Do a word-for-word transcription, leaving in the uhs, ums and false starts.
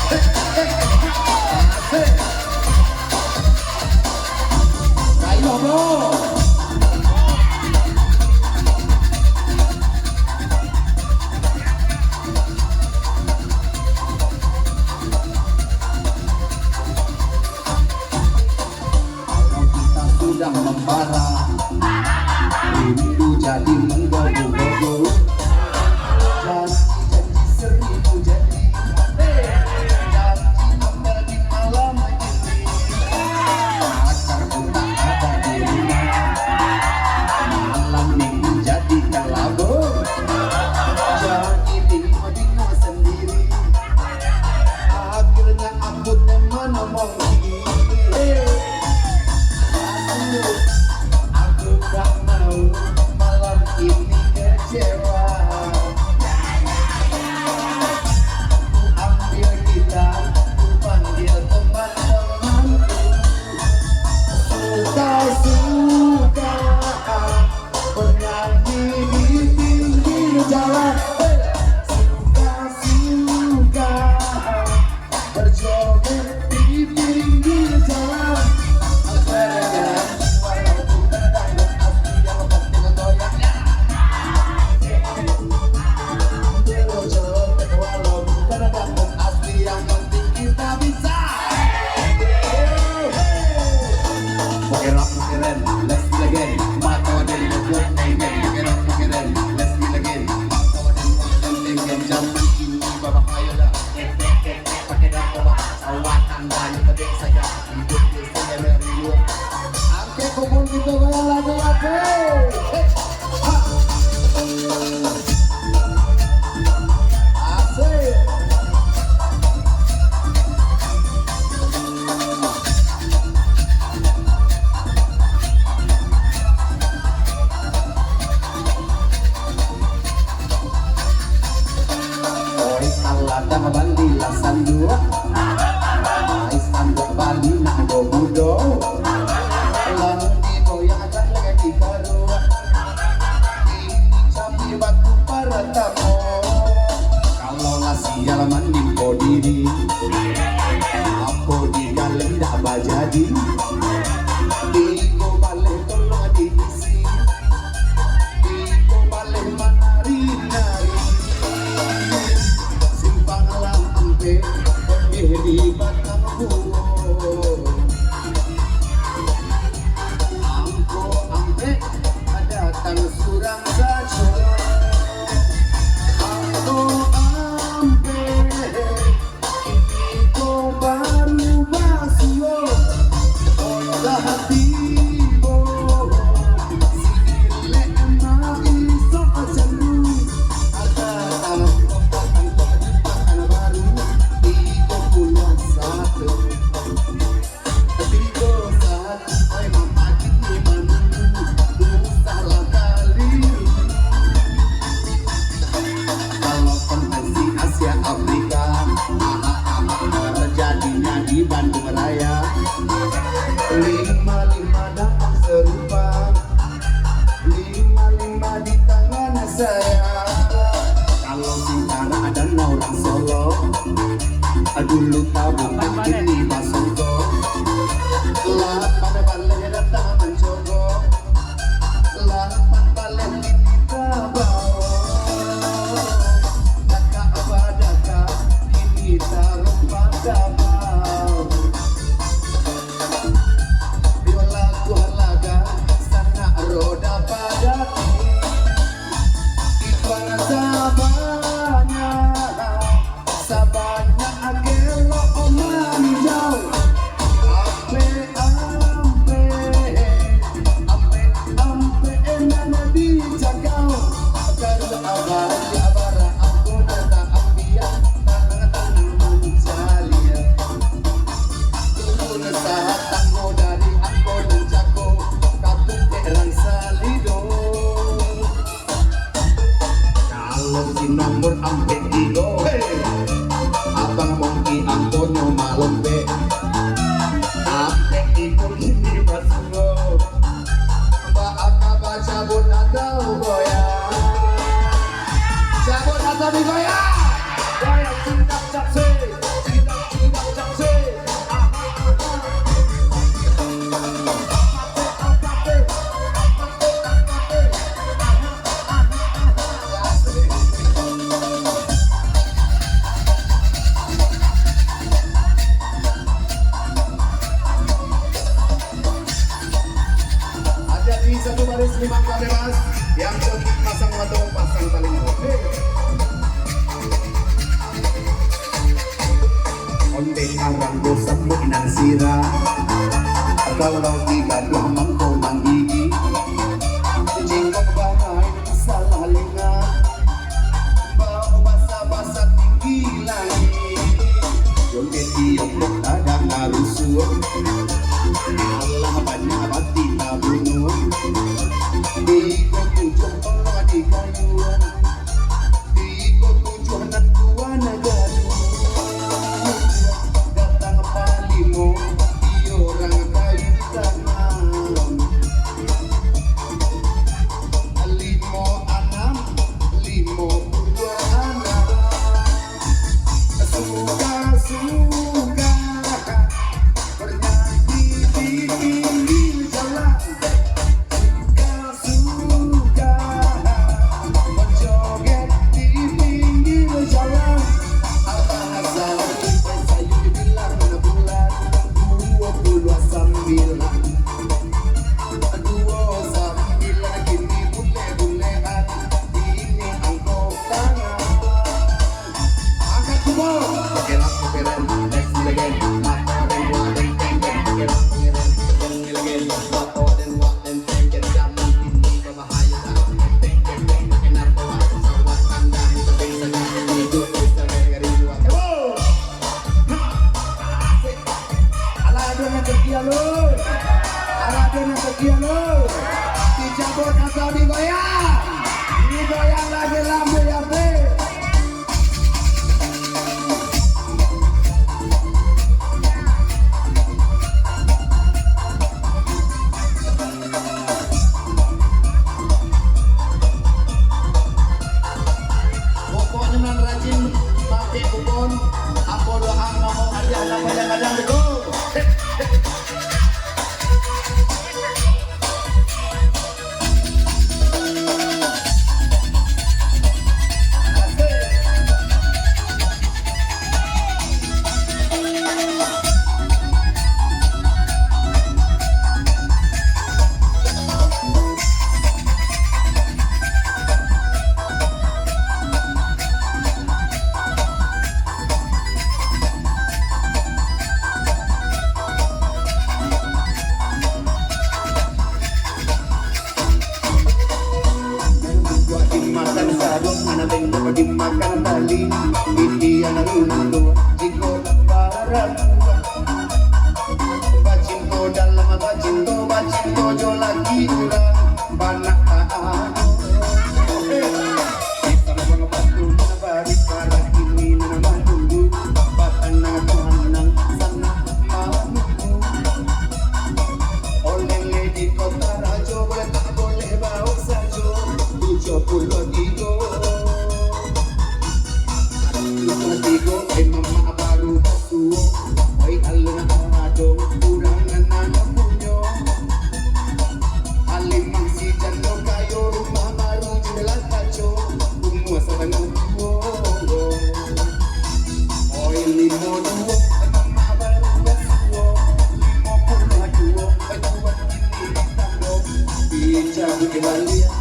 Asik. Kayo, bro. Kalau kita sudah membara, rindu jadi menggebu-gebu. Janji-janji seribu jadi, janji memberi malam ini. Pacar pun tak ada di rumah, malam minggu jadi kelabur. Jadi bingung-bingung sendiri. Akhirnya aku teman mongki. Aku, aku tak mau malam ini kecewa. Aku ambil gitar, aku panggil teman-temanku. Suka-suka bernyanyi di pinggir jalan. Suka-suka berjoget di pinggir jalan. Berjoget walaupun kadang asli, yang penting goyangnya. Berjoget walaupun kadang asli, yang penting kita bisa. Pakai rap, pakai rap, let's begin. Mato ada di buat nengeng. Pakai rap, pakai rap, let's begin. Mato ada di buat nengeng. Zaman kini babahaya dah. Pakai rap, babahaya. Awak tandanya pedek saja. Hidup di sini dari luar. Angke kubun kita goyang lagu apa? Asik. Oi, taladah balilah sanduak. Ai, sanduak bali nak do budo. Lalu digoyang akan lagi karuak. Ini capi batu para tamu. Kalau lah sial manimpo diri, apo digali ndak bajadi. Tigo baleh tolong diisi. Iko baleh manari-nari, simpang lah ampek, pangeh di batang buah. Angko ampek datang surang sajo. Angko ampek. Iko baru basio, lah tibo. Si Ilek ma iso jan, ada tampok, tampok di Pakanbaru, tigo puluah satu. Tigo saat, oi, mama kini manunggu, usahlah kaliru. Kalau konvensi Asia Afrika, aha, aha, terjadinya di Bandung Raya. Lima-lima dampak serupa, lima-lima di tangan saya. Kalau sintana ada urang Solo, dulu tabuka kini basongko. Lapan baleh datang mancogo. Lapan baleh kini tabawo. Dakak badakak kini tarumpang dabau. Yo lakuah laga, sanak roda padati. Ikuan sabanyak, sabanyak kelok manjau. Ampek, ampek, ampek, ampek nan dijagau. Karuak abari abara angko nan taambiak, tanang-tanang mancaliak. Turun sahatang dari angko nan jago, kaputek rang salido. Kalau si nomor ampek tigo, hei. Arang ko sambuik nan sirah, kalau digaduah mangko manggigi. Jikok bahai salah lingah, bawa basa-basa tinggi langik. Joget di ombak tadanga rusuah, alah banyak bati tabunuah. Iko tujuah pala di kayu. Iko tujuah nan tuan gaduah, datang palimo, iyo urang kayu tanam. Limo anam, limo puluah anam. Suka-suka bernyanyi di pinggir jalan. Suka-suka berjoget di pinggir jalan. Abah Hasan, sayu dibilang bulan dua puluh sambilan. Dua sambilan kini bule-bulean. Ini angkot tangan. Angkat kubur. Oke lah, oke lah. Next again. Mato den dua den teng den. Oke lah, oke lah. Oke lah, oke lah. Mato den dua den teng den. Zaman ini berbahaya dah. Teng den teng pakai narkoba. Sawat kandang, teng saja. Hidup bisa gari-gari dua. Heboh! Asik. Alah, ado nan setia lo. Alah, ado nan setia lo. Dicabut atau digoyang? Digoyang lagi lampu ya, Bre. Pokoknyo nan rajin makai kupon, apo doa mangko hadiah nan banyak kadang tu. Buah dimakan sarung, anak bengkok dimakan tali. Titian runtuh jiko barabuah. Bacinto dalam, bacinto, bacinto jo laki urang, banak taano. Di sambuang batu nan bari parak, kini nan manunggu, batanang Tuhan nan sanak manunggu. Oleh di Kota Rajo, boleh tak boleh baok sajo. Tujuah puluah tigo. Tujuah puluah tigo, eh, mamak baru basuo. Oi, alun ado, urang nan punyo. Alimah si jando kayo, rumah baru, jendela kaco, umua satangah tuo. Oi, limo duo, eh, mamak baru basuo. Limo puluah duo, eh, tuan kini ditando. Dicabuik baliak.